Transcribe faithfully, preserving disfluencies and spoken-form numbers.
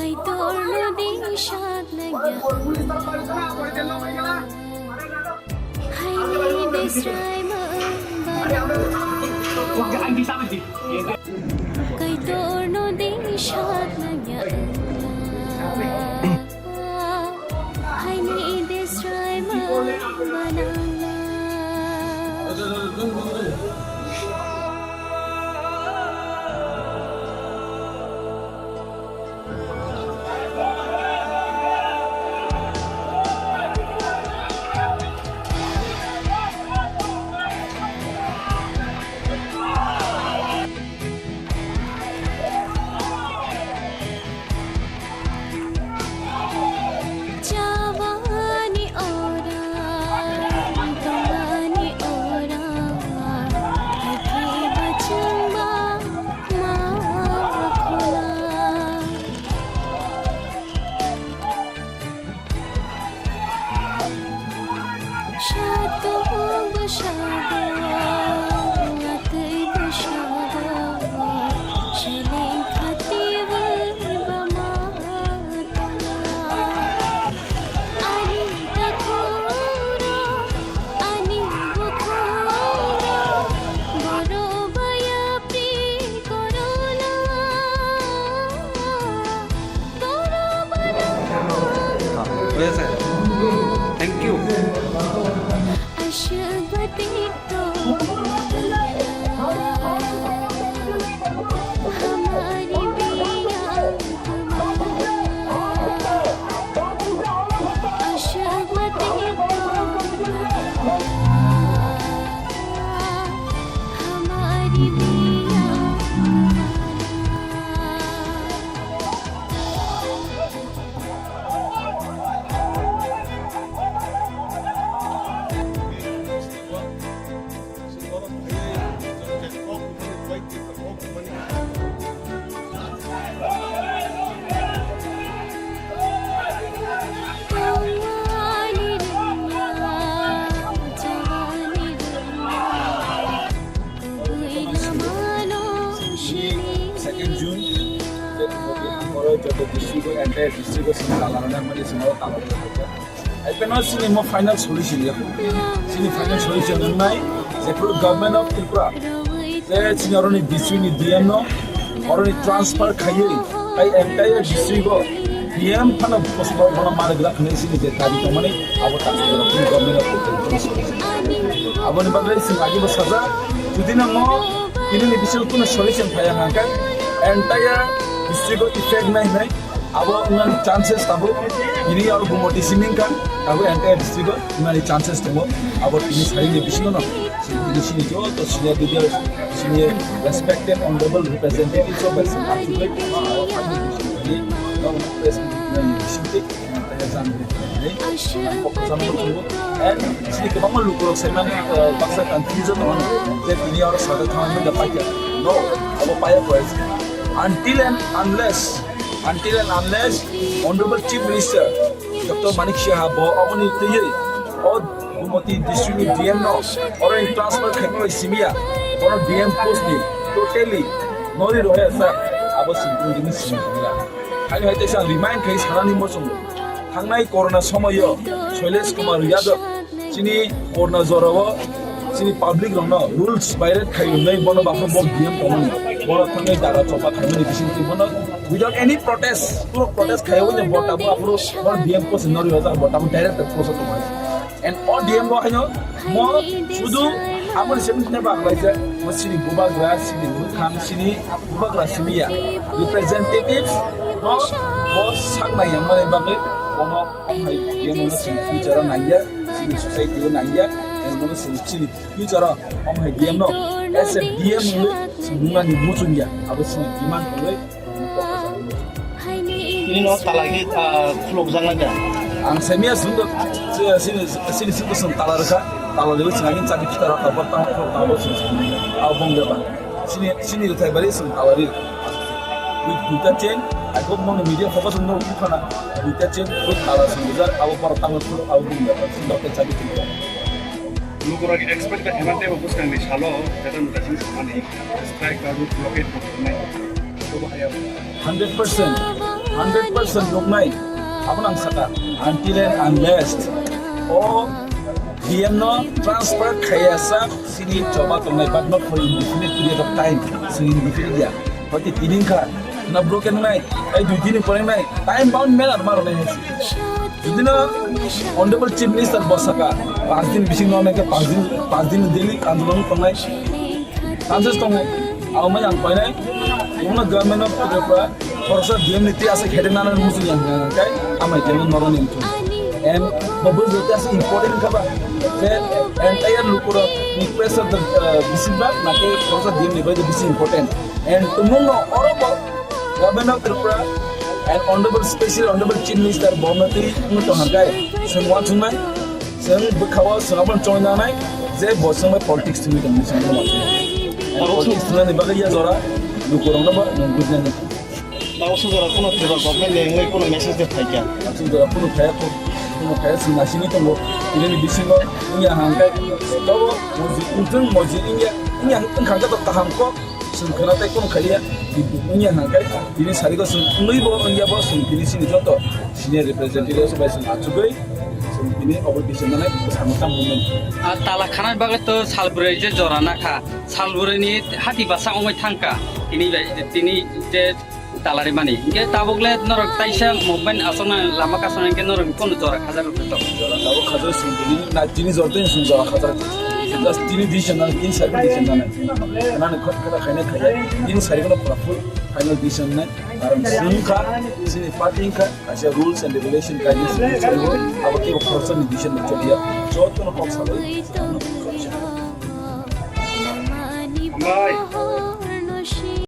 Kaitor no di sakna ya. Haini desrai ma bana. Kaitor no di sakna ya. Haini desrai ma bana. Jawani ora, jawani ora, hake bachang ba ma khola. Shato bwshago, atwi bwshago, seleng khati bai ba ma tala. Ani takhukro, ani bukhukro, boro baya pri korona. Yes, sir. Thank you. Second June, joto district o, entire district o sini talarana mani sini talarana. Ekta no sini mo final solution ya. Sini final solution nai, je pro government of Tripura. Je sini oroni district ni D M no, oroni transfer khaiye, ai entire district o D M phano post bana mare gla khne sini je tari to mani abo ta government of Tripura. Aboni bagwi sini agi bo saja, judi na mo ini ni bisil kuno solution phaya hangkai, entire district o effect nai nai. Abo wngnani chances tabuk, ini aro Gumoti simi wngkha, tabuk entire district o wngnani chances tongo. Abo tini sari ni bisingo no, tini sini joto senior leader, senior respected honorable representatives of Western Africa, abo thani bising twi, abo thani bising twi, abo thani jang twi, abo thani kok jang twi, and sini kwbangma lukurok saimani, uh, baksa confusion tongo, je tini aro sajak thangmani da paikha. No, abo paya koi. Until and unless Until and unless Honorable Chief Minister Doctor Manik Saha bo aboni twiwi o Gumoti district ni D M no oro transfer khaima bai simiya, bono D M post ni totally nori rohaya sa, abo sini simi khamila. Ani hai teisa remind khai sanani mochung thangnai corona somoyo Shailesh Kumar Yadav Chini korna jorao chini public rokno rules violate khai wngnai bono bakho bo D M tongmani. Bono thangwi daga choba khaimani bisingtwi bono without any protest, puro protest khaiwi no bo tabuk aphuru bono D M post no rwjak, bo tabuk direct post tongmani. And o D M bo haino mo sudu amoni seventy nine ba khlaijak, mo chini bubagra, chini bukhang, chini bubagra simi ya. Representatives bo, bo sak nai yang mani bagwi bono omo hai D M no chini future o nai ya, chini society o nai ya, and bono chini, chini future o omo hai D M no as a D M wngwi chini nungani muchung ya, abo chini demand wngwi. Ini no talagi, ah, khulukjaknai da. Ang saimia sungdo, sini, sini sungdo sung tala rwkha, tala rwwi sung agin chakhi phitaro tabok tang khuluk tang bo sung sung. Abo bong beba. Sini, sini rwthai bari sung tala ri. With duita chain, I hope no media focus no khana. Duita chain, with tala sung jar, abo borok tang khuluk abo bong beba. Sini dokte chakhi phitaro. Lukurok expect khe hemante bo bwskangni salo, jeta nuta sing samani, strike ba road blockade bo khlai. Abo bo haya. Hundred percent, hundred percent nuknai. Abo nang saka, until and unless o D M no transfer khaiya sa sini choba tongnai, but not for indefinite period of time. Sini indefinite ya. Hoti tini kha, na broken nai, ai dui dini pore nai, time bound manner maro nai hai. Jodi no Honorable Chief Minister bo saka, panch din bising no nai khe panch din, panch din daily andolon tongnai. Chances tongo, abo mai ang painai, bono government of Tripura, khoroksa D M ni twi aswk headache nana muchung yang yang kai, amai D M no noro ni muchung. And bo bo joto aswk important kha ba, je entire lukurok ni pressure the, uh, bising ba, na khe khoroksa D M ni bai bising important. And tumung no oro bo Government of Tripura and Honorable Special Honorable Chief Minister bo no twi muchung hangkai, sung wansung nai. Chwng bwkhao chwng abono chongwi nangnai je bo chwng bai politics thwngwi tongmani chwng abono uansuknai. Abo politics thwngnani bagwi ya jora lukurokno bo nwng bujinani. Abo chwng jora phano Tripura government ni wngwi phano message de phaikha. Chwng jora phano phaiya kho, phano phaiya chwng naisingwi tongo. Tinini bisingo wngya hangkhe tobo moji wngthwng moji wngya wngya wngkha khe to kaham kok. Chwng khwna tei kunu khaiya, wngya hwnkhai, tini sarigo chwng wngwi bo wngya bo chwng tini chini joto senior representative bai chwng achugwi chwng tini obo decision nanai samung tang movement. A tala khanani bagwi to salbwrwi je jora nakha, salbwrwini hati basa wngwi thangkha, tini bai, tini je tala rimani. Hinkhe tabukle norok taisa movement aswkna lama kasana hinkhe norok kunu jora khajar rwkhe to. Jora tabuk khajar chwng tini na tini jora tini chwng jora khajar. Just tini decision nanai, tini sarigo decision nanai. Nani khot khata khaina khaya, tini sarigo no pura full final decision nai. Karon chwng kha, chini party kha, kaisa rules and regulation kaisa chwng chwng abo kebo khoroksa ni decision ni chobya. Joto no kok salai. Hambai.